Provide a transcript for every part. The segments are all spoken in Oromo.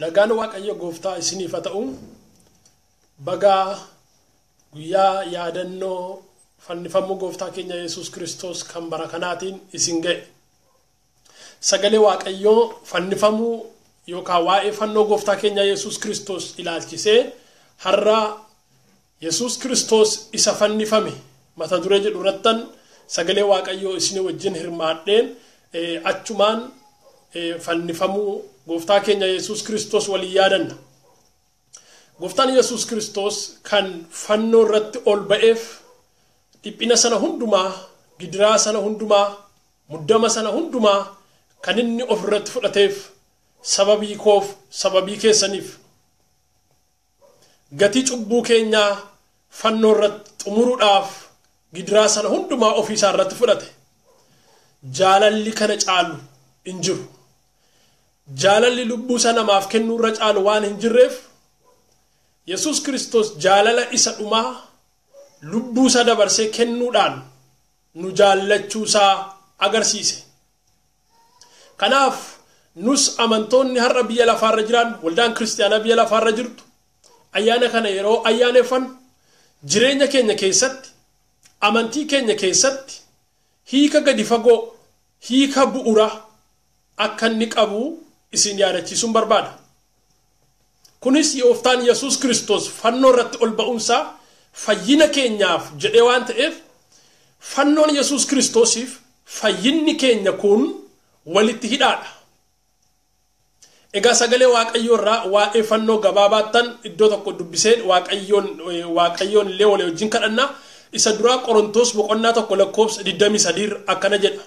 Nagaan Waaqayyo gooftaa isiniif haa ta'u. Bagaa guyyaa yaadannoo fannifamuu gooftaa keenya Yesuus Kiristoos kan bara kanaatiin isin ga'e. Sagalee Waaqayyoo fannifamuu yookaan waa'ee fannoo gooftaa keenya Yesuus Kiristoos ilaalchisee har'a Yesuus Kiristoos isa fannifame mata duree jedhu irrattan sagalee Waaqayyoo isin wajjin hirmaadheen achumaan fannifamuu gooftaa keenya Yesuus Kiristoos waliin yaadanna. Gooftaan Yesuus Kiristoos kan fannoo irratti ol ba'eef dhiphina sana hundumaa, gidiraa sana hundumaa, muddama sana hundumaa kan inni of irratti fudhateef sababii koof, sababii keessaniif. Gatii cubbuu keenyaa fannoo irratti xumuruudhaaf gidiraa sana hundumaa ofiisaa irratti fudhate. Jaalalli kana caalu hin jiru. Jaalalli lubbuu isaa namaaf kennuu irra caalu waan hin jirreef Yesuus Kiristoos jaalala isa dhumaa lubbuu isaa dabarsee kennuudhaan nu jaallachuu isaa agarsiise. Kanaaf nus amantoonni har'a biyya lafaarra jiran, waldaan kiristaanaa biyya lafaarra jirtu, ayyaana kana yeroo ayyaaneffannu jireenya keenya keessatti, amantii keenya keessatti hiika gadi fagoo, hiika bu'uura akka inni qabu isin yaadachiisuun barbaada. Kunis gooftaan Yesuus Kiristoos fannoo irratti ol ba'uunsaa fayyina keenyaaf jedhee waan ta'eef fannoon Yesuus Kiristoosiif fayyinni keenya kun walitti hidhaadha. Egaa sagalee Waaqayyoo irraa waa'ee fannoo gabaabaattan iddoo tokko dubbisee Waaqayyoon illee walii wajjin kadhanna. Isa duraa Qorontos boqonnaa 1 lakkoofsa 23 akkana jedha.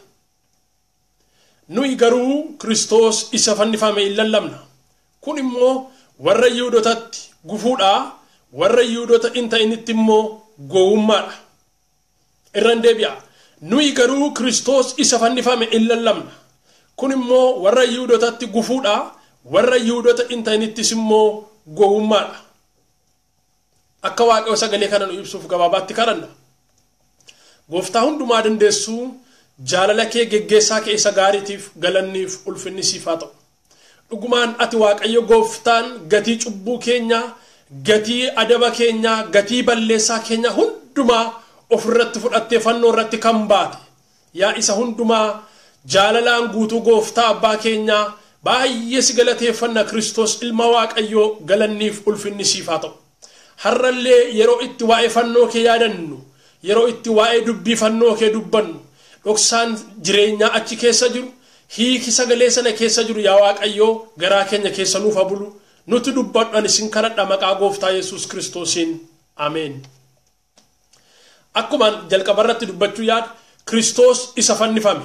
Nuyi garuu Kiristoos isa fannifame hin lallabna. Kun immoo warra Yihudootatti gufuudha, warra Yihudoota hin ta'initti immoo gowwummaadha. Irran deebi'a. Nuyi garuu Kiristoos isa fannifame hin lallabna. Kun immoo warra Yihudootatti gufuudha, warra Yihudoota hin ta'inittis immoo gowwummaadha. Akka Waaqayyo sagalee kana nu ibsuuf gabaabaatti kadhanna. Gooftaa hundumaa dandeessuu jaalala kee geggeessaa kee isa gaariitiif galanniif ulfinni siif haa ta'u. Dhugumaan ati Waaqayyo gooftaan gatii cubbuu keenyaa, gatii adaba keenyaa, gatii balleessaa keenyaa hundumaa ofirratti fudhattee fannoo irratti kan baate. Yaa isa hundumaa jaalalaan guutuu gooftaa abbaa keenyaa baay'ee si galateeffanna Kiristoos ilma Waaqayyoo galanniif ulfinni siif haa ta'u. Har'allee yeroo itti waa'ee fannoo kee yaadannu, yeroo itti waa'ee dubbii fannoo kee dubbannu, dhoksaan jireenyaa achi keessa jiru, hiiki sagalee sana keessa jiru yaa Waaqayyoo garaa keenya keessa nuuf haa bulu. Nuti dubbadhu ani sin kadhadha maqaa gooftaa Yesuus Kiristoosiin. Ameen. Akkuma jalqabarratti dubbachuu yaadu Kiristoos isa fannifame.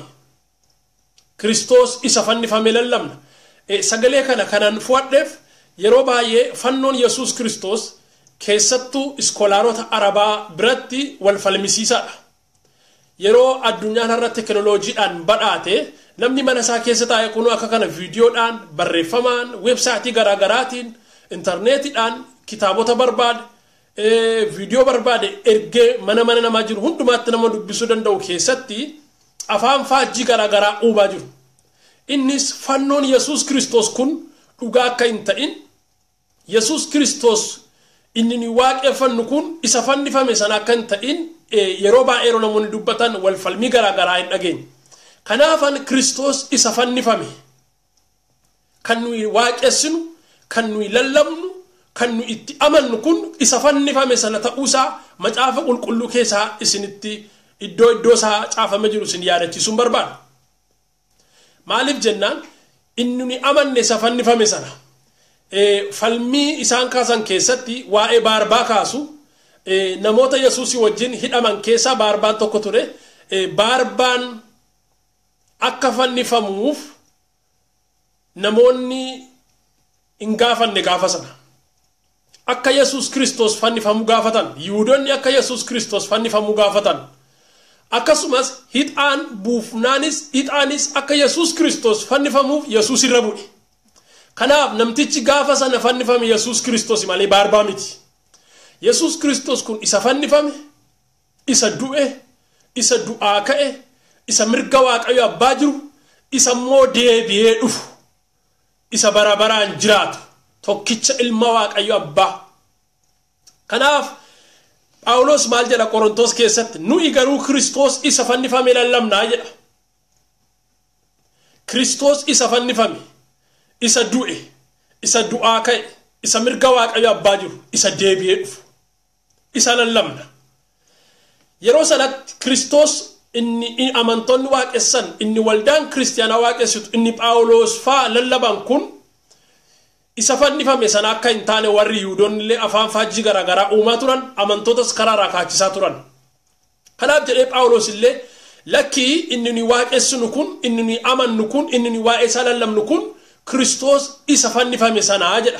Kiristoos isa fannifame lallabna. Sagalee kana kanan fu'adheef yeroo baay'ee fannoon Yesuus Kiristoos keessattuu iskoolaarota Arabaa biratti wal falmisiisaadha. Yeroo addunyaan har'a teekinooloojiidhaan badhaate namni mana isaa keessa taa'e kun akka kana viidiyoodhaan, barreeffamaan, weebsaayitii garaagaraatiin, intarneetiidhaan kitaabota barbaade, viidiyoo barbaade ergee mana mana namaa jiru hundumaatti nama dubbisuu danda'u keessatti afaan faajjii garaagaraa uumaa jiru. Innis fannoon Yesuus Kiristoos kun dhugaa akka hin ta'in, Yesuus Kiristoos inni ni waaqeffannu kun isa fannifame sana akka hin ta'in yeroo baay'ee yeroo namoonni dubbatan wal falmii garaagaraa hin dhageenye. Kanaafan Kiristoos isa fannifame kan nuyi waaqessinu, kan nuyi lallabnu, kan nuyi itti amannu kun isa fannifame sana ta'uusaa macaafa qulqulluu keessaa isinitti iddoo iddoo isaa caafame jiru isin yaadachiisuun barbaada. Maaliif jennaan inni nuyi amanne isa fannifame sana. Falmii isaan kaasan keessatti waa'ee baarbaa kaasu, namoota Yesuusii wajjin hidhaman keessaa baarbaan tokko ture. Baarbaan akka fannifamuuf namoonni hin gaafanne gaafa sana. Akka Yesuus Kiristoos fannifamuu gaafatan, Yihudoonni akka Yesuus Kiristoos fannifamuu gaafatan. Akkasumas hixaan buufnaanis hixaanis akka Yesuus Kiristoos fannifamuuf Yesuus irra bu'e. Kanaaf namtichi gaafa sana fannifame Yesuus Kiristoos malee baarbaa miti. Yesuus Kiristoos kun isa fannifame, isa du'e, isa du'aa ka'e, isa mirga Waaqayyo abbaa jiru, isa immoo deebi'ee dhufu, isa bara baraan jiraatu. Tokkicha ilma Waaqayyo Abbaa. Kanaaf Phaawulos maal jedha Qorontos keessatti? Nuyi garuu Kiristoos isa fannifame lallabnaa jedha. Kiristoos isa fannifame, isa du'e, isa du'aa ka'e, isa mirga Waaqayyo Abbaa jiru, isa deebi'ee dhufu, isa lallabna. Yeroo sanatti Kiristoos inni amantoonni waaqessan, inni waldaan kiristiyaanaa waaqessitu, inni Phaawulos faa lallaban kun isa fannifame sana akka hin taane warri Yihuudoonni illee afaan faajjii garaagaraa uumaa turan, amantootas karaarraa kaachisaa turan. Kanaaf jedhee Phaawulos illee lakkii inni nuyi waaqessinu kun, inni nuyi amannu kun, inni nuyi waa'ee isaa lallabnu kun Kiristoos isa fannifame sanaa jedha.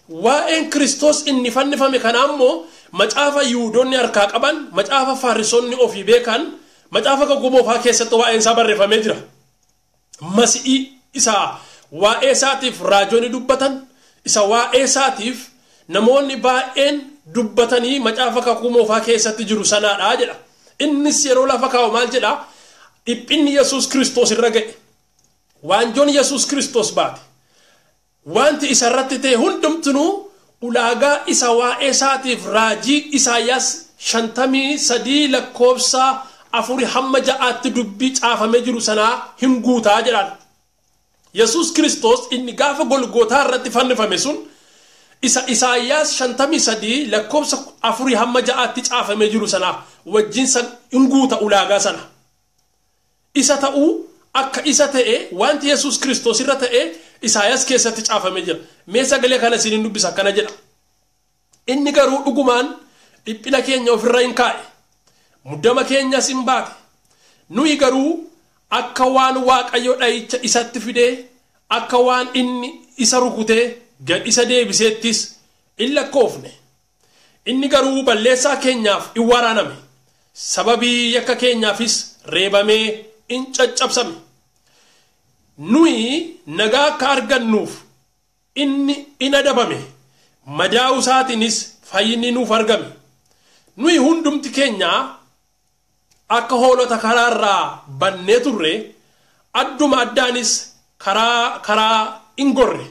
Waa'een Kiristoos inni fannifame kanaa immoo macaafa Yihuudoonni harkaa qaban, macaafa Faarisoonni ofii beekan, macaafa Kakuu Moofaa keessatti waa'een isaa barreeffamee jira. Masi'ii isa waa'ee isaatiif raajonni dubbatan, isa waa'ee isaatiif namoonni baay'een dubbatanii macaafa Kakuu Moofaa keessatti jiru sanaadha jedha. Innis yeroo lafa kaa'u maal jedha? Dhiphinni Yesuus Kiristoos irra ga'e. Waanjoon Yesuus Kiristoos baate. Wanti isa irratti ta'e hundumtinuu ulaagaa isa waa'ee isaatiif raajii Isaayyaas 53 lakkoofsa 4 hamma 6tti dubbii caafamee jiru sanaa hin guutaa jedhaan. Yesuus Kiristoos inni gaafa Golgootaa irratti fannifame sun isa Isaayyaas 53 lakkoofsa 4 hamma 6tti caafamee jiru sanaa wajjin hin guuta ulaagaa sana. Isa ta'uu akka isa ta'e wanti Yesuus Kiristoos irra ta'e Isaayyaas keessatti caafamee jira. Mee sagalee kana isiniin dubbisa akkana jedha. Inni garuu dhugumaan dhiphina keenya ofirra hin kaa'e. Muddama keenyas hin baate. Nuyi garuu akka waan Waaqayyo dha'icha isatti fidee, akka waan inni isa rukutee gad isa deebiseettis hin lakkoofne. Inni garuu balleessaa keenyaaf hin waraaname. Sababii yakka keenyaafis reebamee hin caccabsame. Nuyi nagaa akka argannuuf inni in adabame. Madaa'uu isaatiinis fayyinni nuuf argame. Nuyi hundumti keenya akka hoolota karaarraa bannee turre, adduma addaanis karaa karaa hin gorre.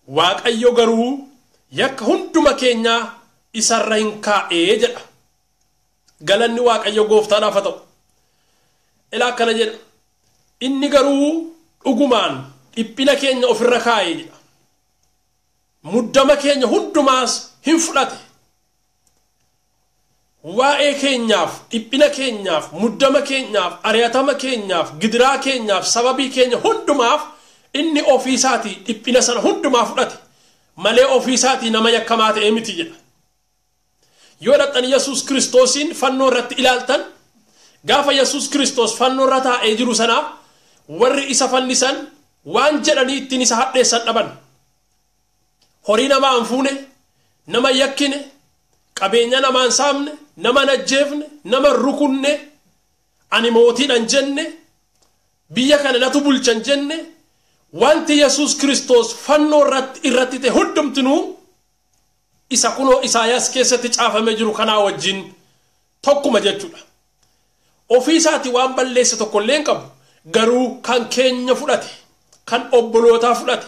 Waaqayyo garuu yakka hunduma keenyaa isarra hin kaa'ee jedha. Galanni Waaqayyo gooftaadhaaf haa ta'u. Ilaa akkana jedha. Inni garuu dhugumaan dhiphina keenya ofirra kaa'ee jedha. Muddama keenya hundumaas hin fudhate. Waa'ee keenyaaf, dhiphina keenyaaf, muddama keenyaaf, ari'atama keenyaaf, gidiraa keenyaaf, sababii keenya hundumaaf inni ofii isaatii dhiphina sana hundumaa fudhate malee ofii isaatii nama yakkamaa ta'ee miti jedha. Yoo dhaqxan Yesuus Kiristoosiin fannoo irratti ilaaltan, gaafa Yesuus Kiristoos fannoo irra taa'ee jiru sana warri isa fannisan waan jedhanii ittiin isa hadheessan dhaban. Horii namaa hin fuune, nama yakkine, qabeenya namaa hin saamne, nama hin ajjeefne, nama hin rukunne, ani mootiidha hin jenne, biyya kana natu bulcha hin jenne, wanti Yesuus Kiristoos fannoo irratti ta'e hundumtinuu isa kunoo Isaayyaas keessatti caafamee jiru kanaa wajjin tokkuma jechuudha. Ofii isaatii waan balleesse tokko illee hin qabu, garuu kan keenya fudhate, kan obbolootaa fudhate,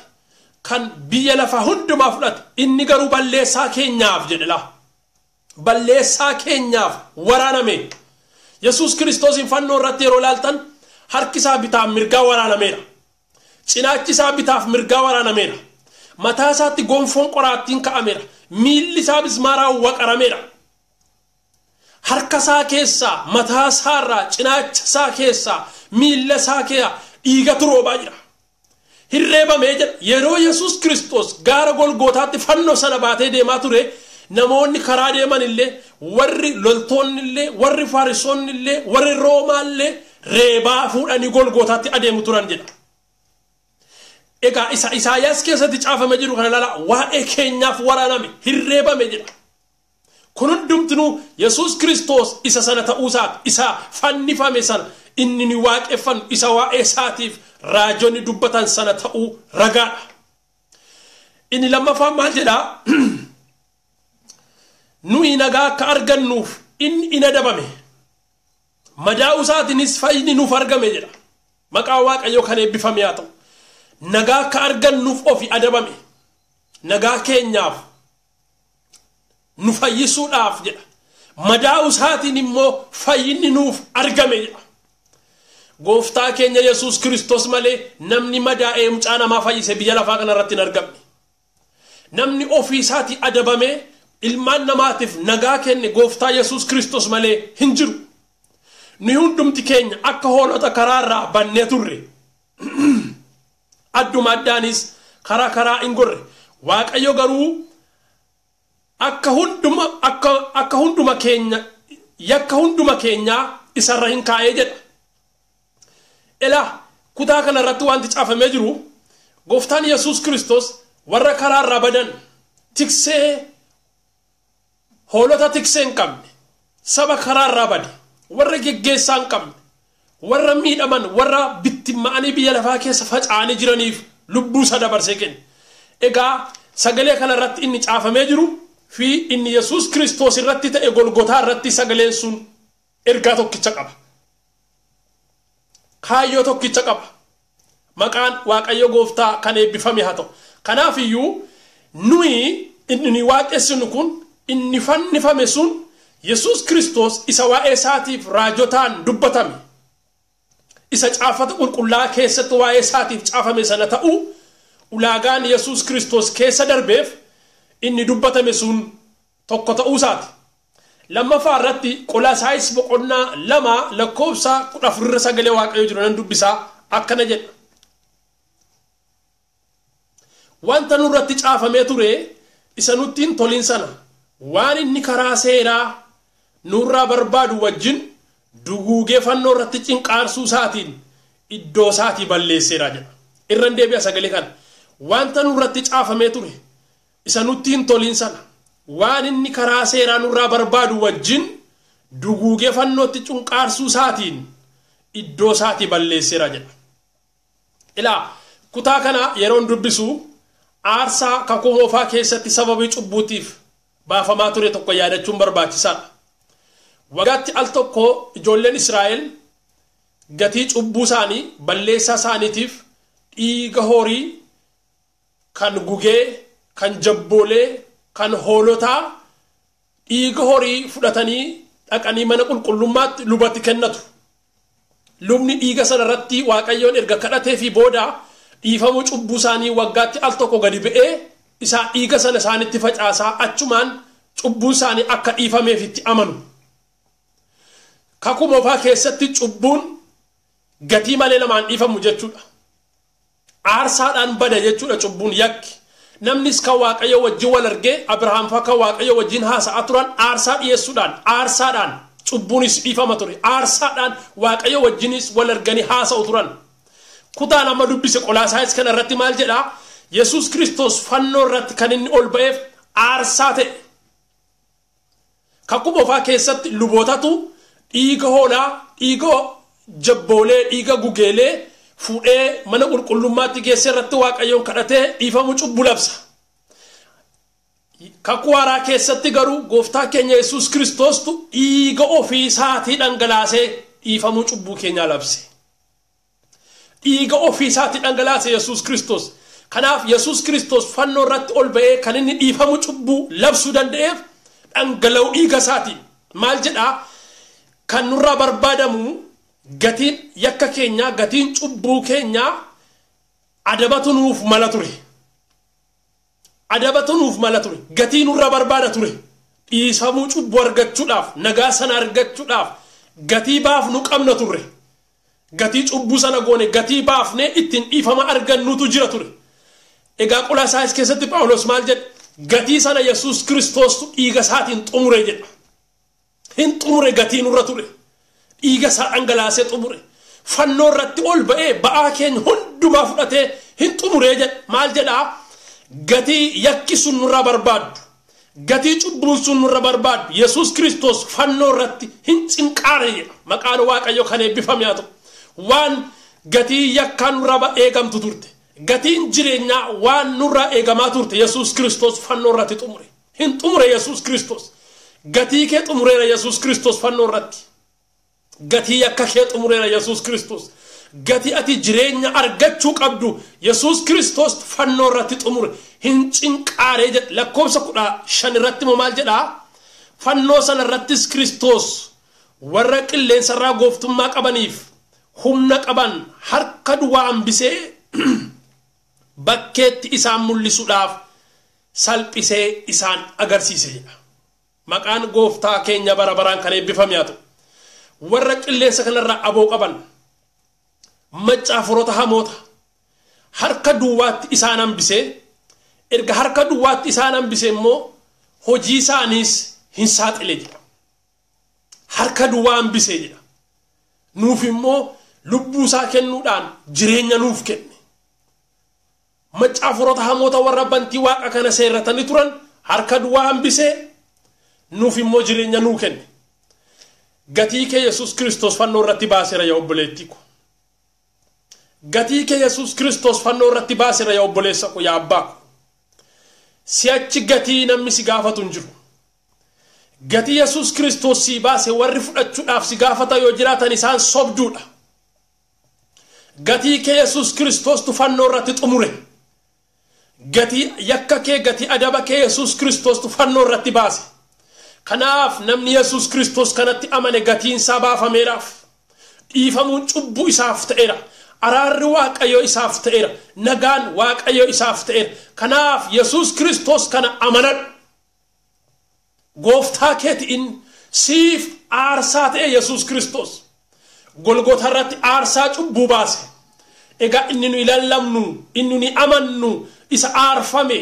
kan biyya lafaa hundumaa fudhate, inni garuu balleessaa keenyaaf jedhe laa. Balleessaa keenyaaf waraaname. Yesuus Kiristoosiin fannoo irratti yeroo ilaaltan harki isaa bitaaf mirgaa waraanameera. Cinaachi isaa bitaaf mirgaa waraanameera. Mataa isaatti gonfoon qoraattiin ka'ameera. Miilli isaa bismaaraan waqarameera. Harka isaa keessaa, mataa isaarraa, cinaacha isaa keessaa, miilla isaa keessaa dhiigatu roobaa jira. Hirreebamee jira. Yeroo Yesuus Kiristoos gaara Golgootaatti fannoo sana baatee deemaa ture, namoonni karaa deeman illee, warri loltoonni illee, warri Faarisoonni illee, warri Roomaa illee reebaa fuudhanii Golgootaatti adeemu turan jedha. Egaa isa Isaayyaas keessatti caafamee jiru kana ilaala, waa'ee keenyaaf waraaname, hirreebame jedha. Kun hundumtinuu Yesuus Kiristoos isa sana ta'uu isaati, isa fannifame sana, inni ni waaqeffannu, isa waa'ee isaatiif raajonni dubbatan sana ta'uu ragaadha. Inni lammaffaan maal jedhaa? Nuyi nagaa akka argannuuf inni in adabame. Madaa'uu isaatiinis fayyinni nuuf argame jedha. Maqaa Waaqayyoo kan eebbifame haa ta'u. Nagaa akka argannuuf ofi adabame. Nagaa keenyaaf nu fayyisuudhaaf jedha. Madaa'uu isaatiin immoo fayyinni nuuf argame jedha. Gooftaa keenya Yesuus Kiristoos malee namni madaa'ee mucaa namaa fayyise biyya lafaa kanarratti hin argamne. Namni ofii isaatii adabamee ilmaan namaatiif nagaa kenne gooftaa Yesuus Kiristoos malee hin jiru. Nuyi hundumti keenya akka hoolota karaarraa bannee turre. Adduma addaanis karaa karaa hin gorre. Waaqayyo garuu akka hunduma keenya yakka hunduma keenyaa isarra hin kaa'ee jedha. Elaa kutaa kanarratti wanti caafamee jiru gooftaan Yesuus Kiristoos warra karaarraa badan tiksee hoolota tiksee hin qabne, saba karaarraa bade, warra geggeessaa hin qabne, warra miidhaman, warra bittimma'anii biyya lafaa keessa faca'anii jiraniif lubbuu isaa dabarsee kenne. Egaa sagalee kanarratti inni caafamee jiru fi inni Yesuus Kiristoos irratti ta'e Golgotaa irratti sagaleen sun ergaa tokkicha qaba. Kaayyoo tokkicha qaba. Maqaan Waaqayyo gooftaa kan eebbifame haa ta'u. Kanaaf iyyuu nuyi inni waaqessinu kun inni fannifame sun Yesuus Kiristoos isa waa'ee isaatiif raajotaan dubbatame. Isa caafata qulqullaa keessatti waa'ee isaatiif caafame sana ta'uu ulaagaan Yesuus Kiristoos keessa darbeef inni dubbatame sun tokko ta'uu isaati. Lammaffaa irratti Qolaasaayis boqonnaa 2 lakkoofsa 14 irra sagalee Waaqayyoo jiru nan dubbisaa akkana jedha. Wanta nurratti caafamee ture isa nutti hin tolin sana waan inni karaa seeraa nurraa barbaadu wajjin duguugee fannoo irratti cinqaarsuu isaatiin iddoo isaatii balleesseera jedha. Irra hin deebi'a sagalee kana. Wanta nurratti caafamee ture isa nutti hin tolin sana waan inni karaa seeraa nurraa barbaadu wajjin duguugee fannootti cunqaarsuu isaatiin iddoo isaatii balleesseera jedha. Ilaa kutaa kana yeroon dubbisu aarsaa kakuu moofaa keessatti sababii cubbuutiif baafamaa ture tokko yaadachuun barbaachisaadha. Waggaatti al tokko ijoolleen Israa'el gatii cubbuu isaanii balleessaa isaaniitiif dhiiga horii kan gugee, kan jabboolee, kan hoolotaa dhiiga horii fudhatanii dhaqanii mana qulqullummaatti lubatti kennatu. Lubni dhiiga sana irratti Waaqayyoon erga kadhatee fi booda dhiifamuu cubbuu isaanii waggaatti al tokko gadi ba'ee isaa dhiiga sana isaanitti facaasaa achumaan cubbuun isaanii akka dhiifameef itti amanu. Kakuu moofaa keessatti cubbuun gatii malee namaan dhiifamu jechuudha. Aarsaadhaan bada jechuudha cubbuun yakki. Namnis kan Waaqayyo wajjin wal argee Abrahaam fa'aa kan Waaqayyo wajjin haasa'aa turan aarsaa dhiyeessuudhaan aarsaadhaan cubbuunis dhiifama ture. Aarsaadhaan Waaqayyo wajjinis wal arganii haasa'u turan. Kutaan amma dubbise Qolaasaayis kana irratti maal jedhaa? Yesuus Kiristoos fannoo irratti kan inni ol ba'eef aarsaa ta'e. Kakuu moofaa keessatti lubootatu dhiiga hoolaa, dhiiga jabboolee, dhiiga gugeelee fuudhee mana qulqullummaatti geessee irratti Waaqayyoon kadhatee dhiifamuu cubbuu labsa. Kakuu haaraa keessatti garuu gooftaa keenya Yesuus Kiristoostu dhiiga ofii isaatii dhangalaasee dhiifamuu cubbuu keenyaa labse. Dhiiga ofii isaatii dhangalaase Yesuus Kiristoos. Kanaaf Yesuus Kiristoos fannoo irratti ol ba'ee kan inni dhiifamuu cubbuu labsuu danda'eef dhangala'uu dhiiga isaatiin. Maal jedhaa? Kan nurraa barbaadamu gatiin yakka keenyaa, gatiin cubbuu keenyaa adabatu nuuf mala ture. Adabatu nuuf mala ture. Gatii nurraa barbaada ture. Dhiifamuu cubbuu argachuudhaaf, nagaa sana argachuudhaaf gatii baafnu qabna turre. Gatii cubbuu sana goone gatii baafnee ittiin dhiifama argannuutu jira ture. Egaa Qolaasaayis keessatti Phaawulos maal jedhe? Gatii sana Yesuus Kiristoostu dhiiga isaatiin xumure jedha. Hin xumure gatii nurra ture. Dhiiga isaa dhangalaasee xumure. Fannoo irratti ol ba'ee ba'aa keenya hundumaa fudhatee hin xumuree jedha. Maal jedhaa? Gatii yakki sun nurraa barbaaddu. Gatii cubbuun sun nurra barbaaddu. Yesuus Kiristoos fannoo irratti hin cinqaare jedha. Maqaan Waaqayyoo kan eebbifame haa ta'u. Waan gatii yakkaa nurraa eegamtu turte. Gatiin jireenyaa waan nurraa eegamaa turte Yesuus Kiristoos fannoo irratti xumure. Hin xumure Yesuus Kiristoos. Gatii kee xumureera Yesuus Kiristoos fannoo irratti. Gatii yakka kee xumureera Yesuus Kiristoos. Gatii ati jireenya argachuu qabdu Yesuus Kiristoos fannoo irratti xumure. Hin cinqaaree jedha. Lakkoofsa 15 irratti immoo maal jedhaa? Fannoo sana irrattis Kiristoos warra qilleensarraa gooftummaa qabaniif humna qaban harka duwwaa hambisee bakkeetti isaan mul'isuudhaaf salphisee isaan agarsiise jedha. Maqaan gooftaa keenya bara baraan kan eebbifame haa ta'u. Warra qilleensa kanarraa aboo qaban maccaafurota hamoota harka duwwaatti isaan hambisee, erga harka duwwaatti isaan hambisee immoo hojii isaaniis hin saaxile jedha. Harka duwwaa hambisee jedha. Nuuf immoo lubbuu isaa kennuudhaan jireenya nuuf kenne. Maccaafurota hamoota warra bantii waaqa kana seerratanii turan harka duwwaa hambisee nuuf immoo jireenya nuu kenne. Gatii kee Yesuus Kiristoos fannoo irratti baaseera yaa obboleettii ko. Gatii kee Yesuus Kiristoos fannoo irratti baaseera yaa obboleessa ko, yaa abbaa ko. Si'achi gatii namni si gaafatu hin jiru. Gatii Yesuus Kiristoos si baase warri fudhachuudhaaf si gaafata yoo jiraatan isaan sobduudha. Gatii kee Yesuus Kiristoostu fannoo irratti xumure. Gatii yakka kee, gatii adaba kee Yesuus Kiristoostu fannoo irratti baase. Kanaaf namni Yesuus Kiristoos kanatti amane gatiin isaa baafameeraaf. Dhiifamuun cubbuu isaaf ta'eera. Araarri Waaqayyoo isaaf ta'eera. Nagaan Waaqayyoo isaaf ta'eera. Kanaaf Yesuus Kiristoos kana amanadhu. Gooftaa keeti inni siif aarsaa ta'e Yesuus Kiristoos. Golgota irratti aarsaa cubbuu baase. Egaa inni nuyi lallabnu, inni nuyi amannu isa aarfame,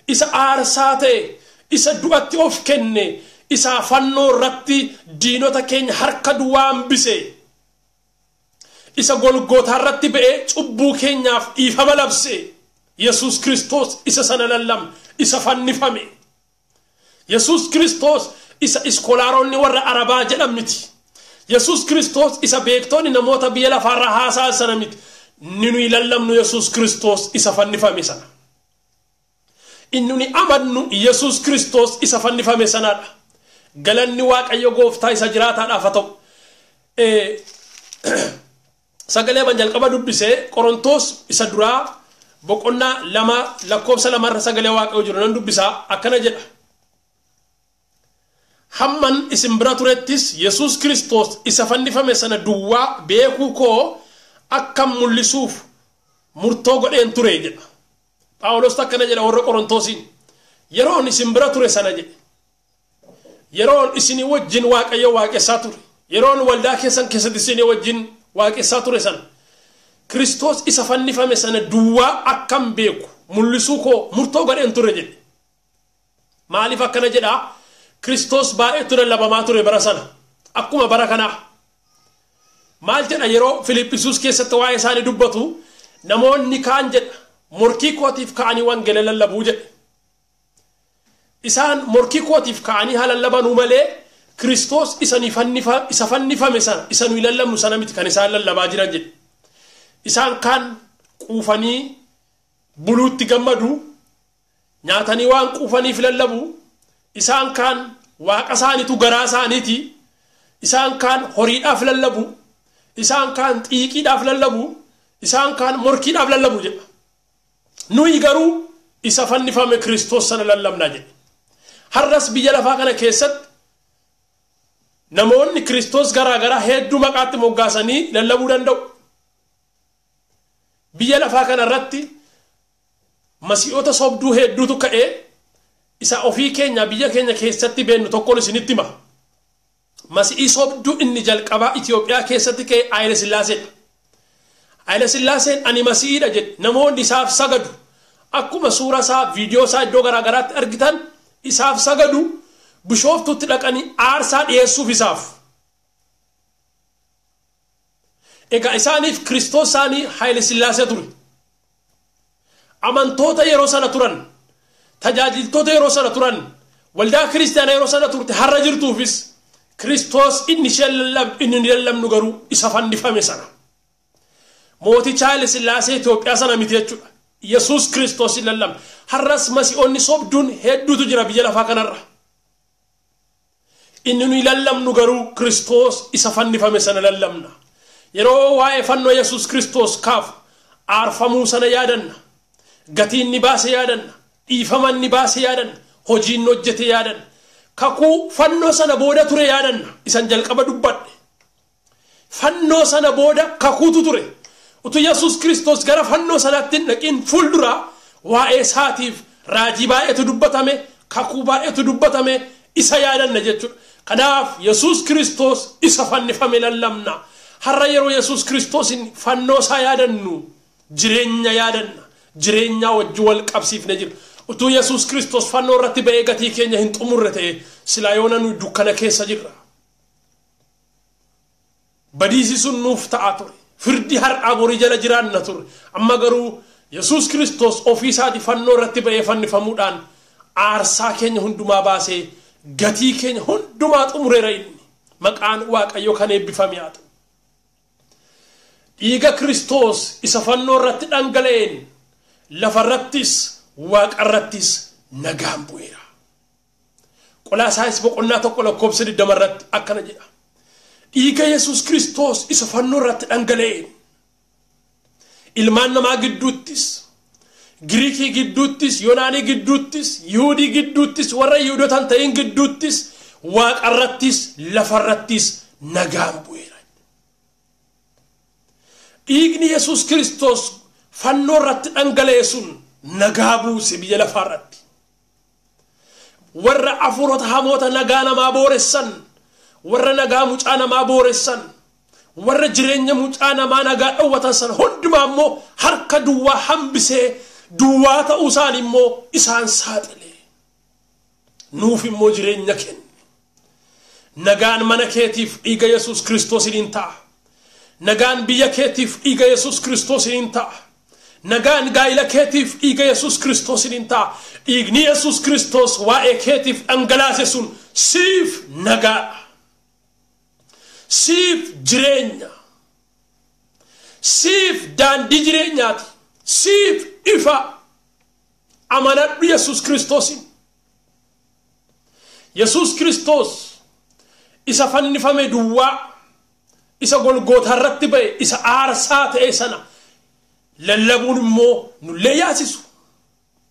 isa aarsaa ta'e, isa du'atti of kenne, isa fannoo irratti diinota keenya harka duwwaa hambise, isa Golgota irratti ba'ee cubbuu keenyaaf dhiifama labse, Yesuus Kiristoos isa sana lallabna, isa fannifame. Yesuus Kiristoos isa iskolaaronni warra Arabaa jedhan miti. Yesuus Kiristoos isa beektonni namoota biyya lafaarraa haasa'an sana miti. Inni nuyi lallabnu Yesuus Kiristoos isa fannifame sana. Inni nuyi amannu Yesuus Kiristoos isa fannifame sanaadha. Galanni Waaqayyo gooftaa isa jiraataadhaaf haa ta'u. Sagalee ban jalqaba dubbisee Qorontoos isa duraa boqonnaa 2 lakkoofsa 2 irra sagalee Waaqayyoo jiru nan dubbisaa akkana jedha. Hamman isin bira turettis Yesuus Kiristoos isa fannifame sana duwwaa beekuu koo akkam mul'isuuf murtoo godheen ture jedha. Phaawulos akkana jedha warra Qorontoosiin. Yeroon isin bira ture sana jedhe. Yeroon isinii wajjin Waaqayyo waaqessaa ture. Yeroon waldaa keessan keessatti isinii wajjin waaqessaa ture sana. Kiristoos isa fannifame sana duwwaa akkam beeku mul'isuu koo murtoo godheen ture jedhe. Maaliif akkana jedhaa? Kiristoos baay'eetu lallabamaa ture bara sana. Akkuma bara kanaa. Maal jedha yeroo Filiphisuus keessatti waa'ee isaanii dubbatu namoonni kaan jedha morkii kootiif ka'anii wangeela lallabuu jedhe. Isaan morkii kootiif ka'anii haa lallabanuu malee Kiristoos isa fannifame sana isa nuyi lallabnu sana miti kan isaan lallabaa jiran jedhe. Isaan kaan quufanii buluutti gammadu, nyaatanii waan quufaniif lallabu, isaan kaan waaqa isaaniitu garaa isaaniiti, isaan kaan horiidhaaf lallabu, isaan kaan xiiqiidhaaf lallabu, isaan kaan morkiidhaaf lallabu jedha. Nuyi garuu isa fannifame Kiristoos sana lallabna jedhe. Har'as biyya lafaa kana keessatti namoonni Kiristoos garaa garaa hedduu maqaatti moggaasanii lallabuu danda'u. Biyya lafaa kana irratti masii'ota sobduu hedduutu ka'ee isa ofii keenya biyya keenya keessatti beennu tokkoon isinitti hima. Masi'ii sobduu inni jalqabaa Itoophiyaa keessatti ka'e Haayile Sillaaseedha. Haayile Sillaaseen ani masi'iidha jedhe namoonni isaaf sagadu. Akkuma suura isaa viidiyoo isaa iddoo garaa garaatti argitan isaaf sagadu, bishooftuutti dhaqanii aarsaa dhiyeessuuf isaaf. Egaa isaaniif Kiristoos isaanii Haayile Sillaasee ture. Amantoota yeroo sana turan, tajaajiltoota yeroo sana turan, waldaa kiristaanaa yeroo sana turte har'a jirtuufis Kiristoos inni isheen lallabdu, inni nu lallabnu garuu isa fannifame sana. Mooticha Haayile Sillaasee Itoophiyaa sana miti jechuudha. Yesuus Kiristoos hin lallabne. Har'as masi'oonni sobduun hedduutu jira biyya lafaa kanarra. Inni nuyi lallabnu garuu Kiristoos isa fannifame sana lallabna. Yeroo waa'ee fannoo Yesuus Kiristoos kaafu aarfamuu sana yaadanna. Gatii inni baase yaadanna. Dhiifama inni baase yaadanna. Hojii inni hojjete yaadanna. Kakuu fannoo sana booda ture yaadanna. Isan jalqaba dubbadhe. Fannoo sana booda kakuutu ture. Utuu Yesuus Kiristoos gara fannoo sanaatti hin dhaqin fuuldura waa'ee isaatiif raajii baay'eetu dubbatame, kakuu baay'eetu dubbatame, isa yaadanna jechuudha. Kanaaf Yesuus Kiristoos isa fannifame lallabna. Har'a yeroo Yesuus Kiristoos fannoo isaa yaadannu jireenya yaadanna. Jireenya wajjin wal qabsiifne jira. Utuu Yesuus Kiristoos fannoo irratti ba'ee gatii keenya hin xumurre ta'e silaa yoona nuyi dukkana keessa jirra. Badiisi sun nuuf ta'a ture. Firdi har'aa borii jala jiraanna ture. Amma garuu Yesuus Kiristoos ofii isaatii fannoo irratti ba'ee fannifamuudhaan aarsaa keenya hundumaa baasee gatii keenya hundumaa xumureera inni. Maqaan Waaqayyoo kan eebbifame haa ta'u. Dhiiga Kiristoos isa fannoo irratti dhangala'een lafarrattis waaqarrattis nagaan bu'eera. Qolaasaayis boqonnaa 1 lakkoofsa 20 irratti akkana jedha. Dhiiga Yesuus Kiristoos isa fannoo irratti dhangala'een ilmaan namaa gidduuttis, Giriikii gidduuttis, Yoonaanii gidduuttis, Yihuudii gidduuttis, warra Yihuudoota hin ta'in gidduuttis, waaqarrattis, lafarrattis nagaan bu'eera. Dhiigni Yesuus Kiristoos fannoo irratti dhangala'e sun nagaa buuse biyya lafaarratti. Warra afuurota hamoota nagaa namaa booressan, warra nagaa mucaa namaa booressan, warra jireenya mucaa namaa nagaa dhowwatan sana hundumaa immoo harka duwwaa hambisee duwwaa ta'uu isaan immoo isaan saaxile. Nuuf immoo jireenya kenne. Nagaan mana keetiif dhiiga Yesuus Kiristoosiin ta'a. Nagaan biyya keetiif dhiiga Yesuus Kiristoosiin ta'a. Nagaan gaa'ila keetiif dhiiga Yesuus Kiristoosiin ta'a. Dhiigni Yesuus Kiristoos waa'ee keetiif dhangalaase sun siif nagaadha. Siif jireenya. Siif daandii jireenyaati. Siif ifa. Amanadhu Yesuus Kiristoosiin. Yesuus Kiristoos isa fannifame duwwaa, isa Golgootaa irratti ba'e, isa aarsaa ta'e sana lallabuun immoo nullee yaasisu,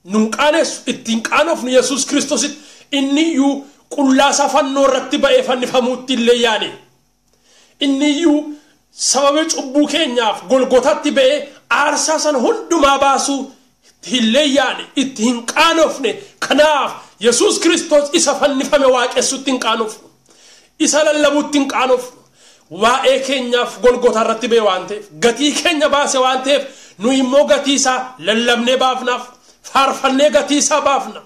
nun qaanessu, ittiin qaanofnu Yesuus Kiristoositti. Inni iyyuu qullaasaa fannoo irratti ba'ee fannifamuutti illee yaade. Inni iyyuu sababii cubbuu keenyaaf Golgootaatti ba'ee aarsaa sana hundumaa baasuu illee yaade, itti hin qaanofne. Kanaaf Yesuus Kiristoos isa fannifame waaqessuutti hin qaanofnu. Isa lallabuutti hin qaanofnu. Waa'ee keenyaaf Golgootaa irratti ba'e waan ta'eef, gatii keenya baase waan ta'eef, nu immoo gatii isaa lallabnee baafnaaf, faarfannee gatii isaa baafna.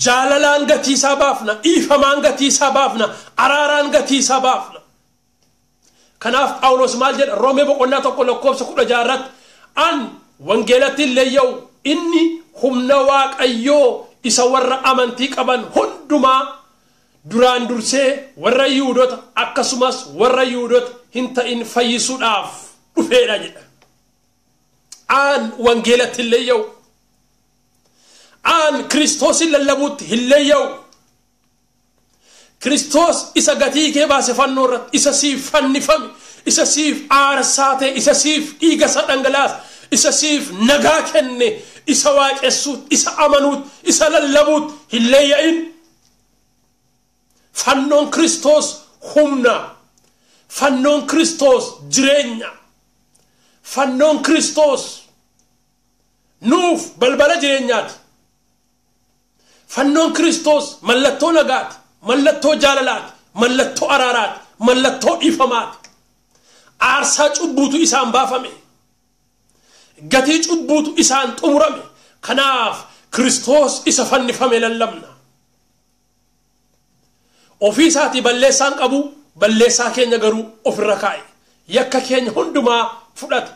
Jaalalaan gatii isaa baafna, dhiifamaan gatii isaa baafna, araaraan gatii isaa baafna. Kanaaf Phaawulos maal jedha? Roomee boqonnaa 1 lakkoofsa 16 irratti an wangeelatti illee yaa'u inni humna Waaqayyoo isa warra amantii qaban hundumaa duraan dursee warra Yihuudoota akkasumas warra Yihuudoota hin ta'in fayyisuudhaaf dhufeedha jedha. An wangeelatti illee yaa'u. An Kiristoosin lallabuutti illee yaa'u. Kiristoos isa gatii kee baase fannoo irratti, isa siif fannifame, isa siif aarsaa ta'e, isa siif dhiiga isa dhangalaase, isa siif nagaa kenne, isa waaqessuutti, isa amanuutti, isa lallabuutti hin leeyya'in. Fannoon Kiristoos humna. Fannoon Kiristoos jireenya. Fannoon Kiristoos nuuf balbala jireenyaati. Fannoon Kiristoos mallattoo nagaati, mallattoo jaalalaati, mallattoo araaraati, mallattoo dhiifamaati. Aarsaa cubbuutu isaan baafame. Gatii cubbuutu isaan xumurame. Kanaaf Kiristoos isa fannifame lallabna. Ofii isaatii balleessaan qabu, balleessaa keenya garuu ofirra kaa'e. Yakka keenya hundumaa fudhate.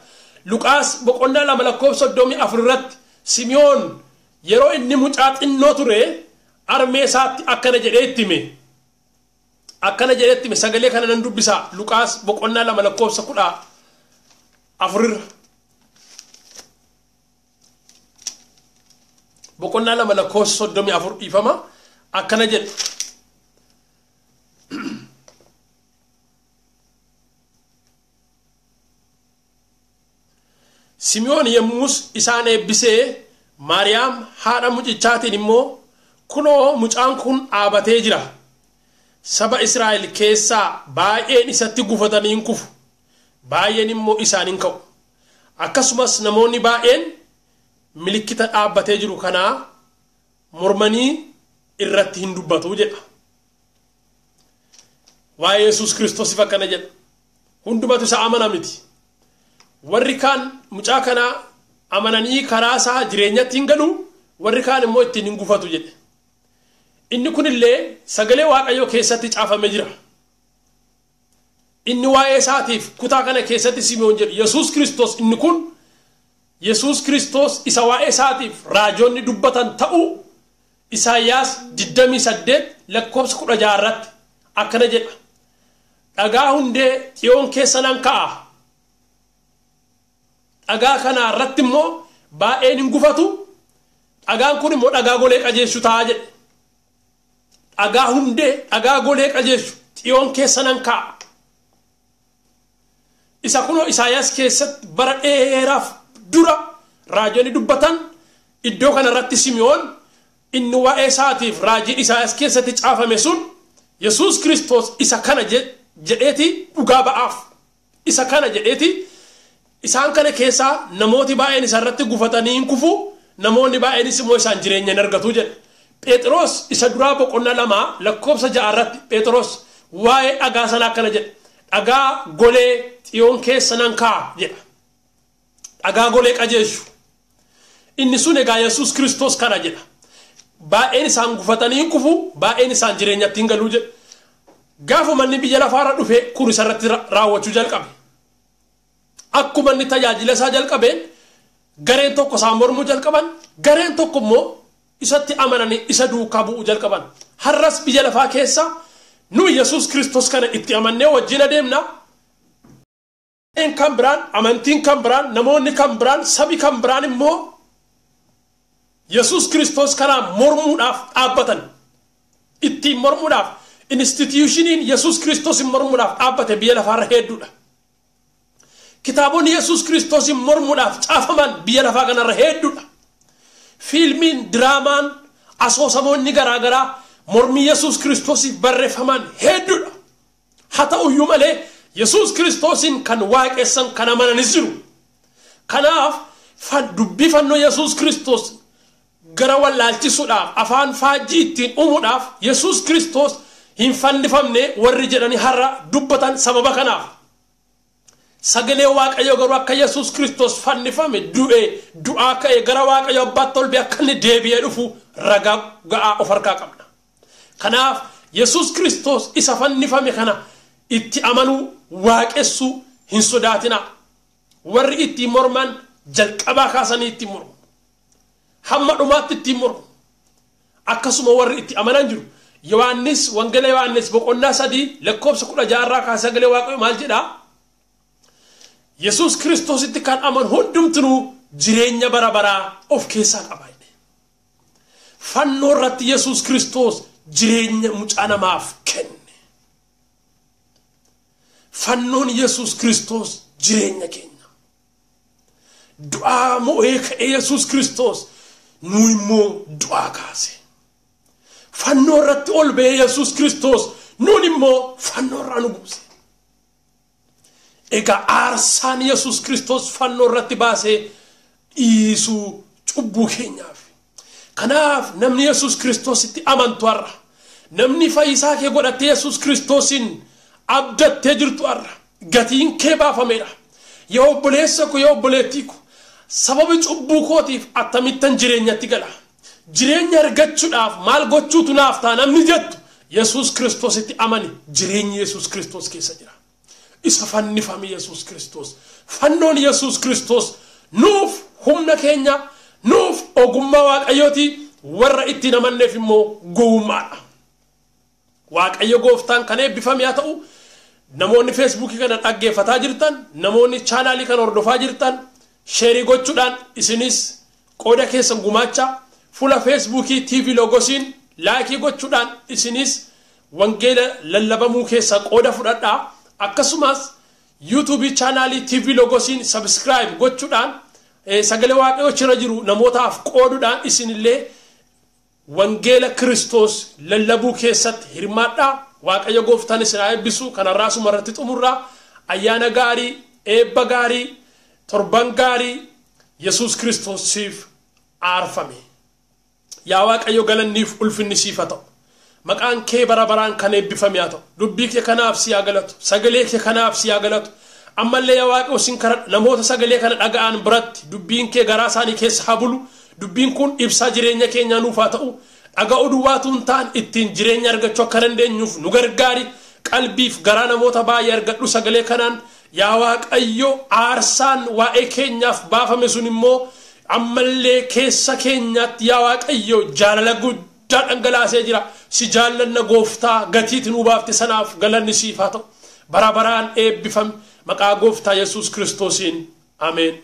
Luqaas boqonnaa 2 lakkoofsa 34 irratti Simi'oon yeroo inni mucaa xinnoo ture armee isaatti akkana jedhee itti hime. Akkana jedhee itti hime. Sagalee kana nan dubbisaa. Luqaas boqonnaa 2 lakkoofsa 14 irra. Boqonnaa 2 lakkoofsa 34 dhiifama. Akkana jedhe. Simi'oon yommus isaan eebbisee Maariyaam haadha mucichaatiin immoo kunoo mucaan kun dhaabatee jira. Saba Israa'el keessaa baay'een isatti gufatanii hin kufu. Baay'een immoo isaan hin ka'u. Akkasumas namoonni baay'een milikkita dhaabbatee jiru kanaa mormanii irratti hin dubbatu jedha. Waa'ee Yesuus Kiristoosiif akkana jedha. Hundumatu isa amana miti. Warri kaan mucaa kana amananii karaa isaa jireenyatti hin galu, warri kaan immoo ittiin hin gufatu jedhe. Inni kunillee sagalee Waaqayyoo keessatti caafamee jira. Inni waa'ee isaatiif kutaa kana keessatti Simi'oon jedhu Yesuus Kiristoos inni kun Yesuus Kiristoos isa waa'ee isaatiif raajonni dubbatan ta'uu Isaayyaas 28 lakkoofsa 16 irratti akkana jedha. Dhagaa hundee Xiyoon keessa nan ka'a. Dhagaa kana irratti immoo baay'een hin gufatu. Dhagaan kun immoo dhagaa golee qajeelchu ta'a jedhe. Dhagaa hundee dhagaa golee qajeelchu Xiyoon keessa nan ka'a. Isa kunoo Isaayyaas keessatti bara dheeraaf dura raajonni dubbatan iddoo kana irratti Simi'oon inni waa'ee isaatiif raajiin Isaayyaas keessatti caafame sun Yesuus Kiristoos isa kana jedheeti dhugaa ba'aaf. Isa kana jedheeti isaan kana keessaa namooti baay'een isa irratti gufatanii hin kufu, namoonni baay'eenis immoo isaan jireenya hin argatu jedhe. Phexros isa duraa boqonnaa 2 lakkoofsa 6 irratti Phexros waa'ee dhagaa sanaa akkana jedhe. Dhagaa golee Xiyoon keessa nan kaa'a jedha. Dhagaa golee qajeelchu. Inni sun egaa Yesuus Kiristoos kana jedha. Baay'een isaan gufatanii hin kufu, baay'een isaan jireenyatti hin galu jedhe. Gaafuma inni biyya lafaarra dhufe kun isarratti raawwachuu jalqabe. Akkuma inni tajaajila isaa jalqabeen gareen tokko isaan mormuu jalqaban, gareen tokko immoo isatti amananii isa duukaa bu'uu jalqaban. Har'as biyya lafaa keessa nu Yesuus Kiristoos kana itti amannee wajjin adeemna. Kan biraan, amantiin kan biraan, namoonni kan biraan, sabi kan biraan immoo Yesuus Kiristoos kanaa mormuudhaaf dhaabbatan. Ittiin mormuudhaaf instituushiniin Yesuus Kiristoos mormuudhaaf dhaabbate biyya lafaarra hedduudha. Kitaabonni Yesuus Kiristoos mormuudhaaf caafaman biyya lafaa kanarra hedduudha. Fiilmiin, diraamaan, asoosamoonni garaagaraa mormii Yesuus Kiristoosiif barreeffaman hedduudha. Haa ta'uyyuu malee Yesuus Kiristoosiin kan waaqessan kan amananis jiru. Kanaaf dubbii fannoo Yesuus Kiristoos gara wallaalchisuudhaaf afaan faajjii ittiin uumuudhaaf Yesuus Kiristoos hin fannifamne warri jedhanii har'a dubbatan sababa kanaaf. Sagalee Waaqayyoo garuu akka Yesuus Kiristoos fannifame du'e du'aa ka'e gara Waaqayyo Abbaatti ol ba'e akka inni deebi'ee dhufu ragaa ga'aa of harkaa qabna. Kanaaf Yesuus Kiristoos isa fannifame kana itti amanuu waaqessuu hin sodaatinaa. Warri ittiin morman jalqabaa kaasanii ittiin mormu. Hamma dhumaatti ittiin mormu. Akkasuma warri itti amanan jiru. Yohaannis Wangeela Yohaannis boqonnaa 3 lakkoofsa 16 irraa kaasee sagalee Waaqayyoo maal jedhaa? Yesuus Kiristoositti kan amanu hundumtinuu jireenya bara baraa of keessaa qaba. Fannoo irratti Yesuus Kiristoos jireenya mucaa namaaf kenne. Fannoon Yesuus Kiristoos jireenya keenya. Du'aa mo'ee ka'e Yesuus Kiristoos nu immoo du'aa kaase. Fannoo irratti ol ba'ee Yesuus Kiristoos nuun immoo fannoo irraa nu buuse. Egaa aarsaan Yesuus Kiristoos fannoo irratti baasee dhiisuu cubbuu keenyaaf. Kanaaf namni Yesuus Kiristoositti amantu har'a. Namni fayyisaa kee godhattee Yesuus Kiristoosiin abdattee jirtu har'a. Gatiin kee baafameera. Yaa obboleessa ko, yaa obboleettii ko, sababi cubbuu kootiif akkamittan jireenyatti gala. Jireenya argachuudhaaf maal gochuutu naaf ta'a namni jettu Yesuus Kiristoositti amani. Jireenyi Yesuus Kiristoos keessa jira. Isa fannifame Yesuus Kiristoos. Fannoon Yesuus Kiristoos nuuf humna keenya, nuuf ogummaa Waaqayyooti, warra ittiin amanneef immoo gowwummaadha. Waaqayyo gooftaan kan eebbifame haa ta'u. Namoonni Feesbuukii kana dhaggeeffataa jirtan, namoonni chaanaalii kana hordofaa jirtan, sheerii gochuudhaan isinis qooda keessan gumaacha. Fuula Feesbuukii TV Logosiin laayikii gochuudhaan isinis wangeela lallabamuu keessaa qooda fudhadhaa. Akkasumas yuutuubii chaanaalii TV Logosiin sabiskiraayib gochuudhaan Sagalee Waaqayyoo achirra jiru namootaaf qooduudhaan isinillee wangeela Kiristoos lallabuu keessatti hirmaadhaa. Waaqayyo gooftaan isin haa eebbisu. Kanarraa asuma irratti xumurraa. Ayyaana gaarii, eebba gaarii, torban gaarii. Yesuus Kiristoos siif aarfame. Yaa Waaqayyo, galanniif ulfinni siif haa ta'u. Maqaan kee bara baraan kan eebbifame haa ta'u. Dubbii kee kanaaf si haa galatu. Sagalee kee kanaaf si haa galatu. Ammallee yaa Waaqayyo, sin kadhadha, namoota sagalee kana dhaga'an biratti dubbiin kee garaa isaanii keessa haa bulu. Dubbiin kun ibsaa jireenya keenyaa nuuf haa ta'u. Dhaga'uu duwwaatu hin ta'an, ittiin jireenya argachuu akka dandeenyuuf nu gargaari. Qalbiif garaa namoota baay'ee argadhu sagalee kanaan. Yaa Waaqayyo, aarsaan waa'ee keenyaaf baafame sun immoo ammallee keessa keenyaatti, yaa Waaqayyo, jaalala guddaa dhangalaasee jira. Si jaallanna gooftaa, gatiitti nuu baafte sanaaf galanni siif haa ta'u. Bara baraan eebbifame. Maqaa gooftaa Yesuus Kiristoosiin, ameen.